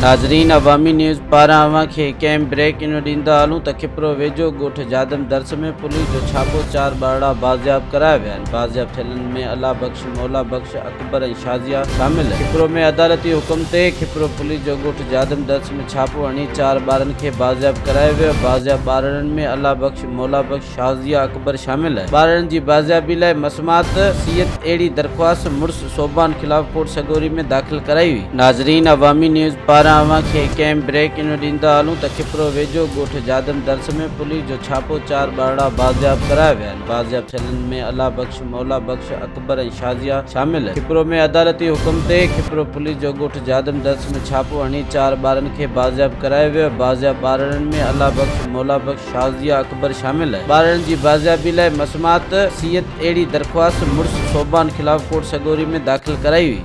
ناظرين عوامي نيوز پاران اوهان کي هڪ اهم بريڪ انو ڏيندا هلون ته کپرو ويجهو ڳوٺ جادم درس ۾ پوليس جو ڇاپو چار ٻارڙا بازياب ڪرايا ويا آهن بازياب ٿيلن ۾ الله بخش مولا بخش اڪبر ۽ شازيه شامل آهن کپرو ۾ عدالتي حڪم تي کپرو پوليس جو ڳوٺ جادم درس ۾ ڇاپو هڻي چار ٻارن کي بازياب ڪرايو ويو بازياب ٻارڙن ۾ الله بخش مولا بخش شازيه اڪبر شامل آهي. ٻارڙن جي بازيابي لاء مسمات سيد اهڙي درخواست مڙس صوبان خلاف ڪورٽ سڳوري ۾ داخل ڪرائي هئي. ناظرين عوامي نيوز پاران اوهان کي هڪ اهم بريڪ انو ڏيندا هلون ته کپرو ويجهو ڳوٺ جادم درس ۾ پوليس جو ڇاپو چار ٻارڙا بازياب ڪرايا ويا آهن بازياب ٿيلن ۾ الله بخش مولا بخش اڪبر ۽ شازيه شامل آهن کپرو ۾ عدالتي حڪم تي کپرو پوليس جو ڳوٺ جادم درس ۾ ڇاپو هڻي چار ٻارن کي بازياب ڪرايو ويو بازياب ٻارڙن ۾ الله بخش مولا بخش شازيه اڪبر شامل آهي. ٻارڙن جي بازيابي لاء مسمات سيد اهڙي درخواست مڙس صوبان خلاف ڪورٽ سڳوري ۾ داخل ڪرائي هئي.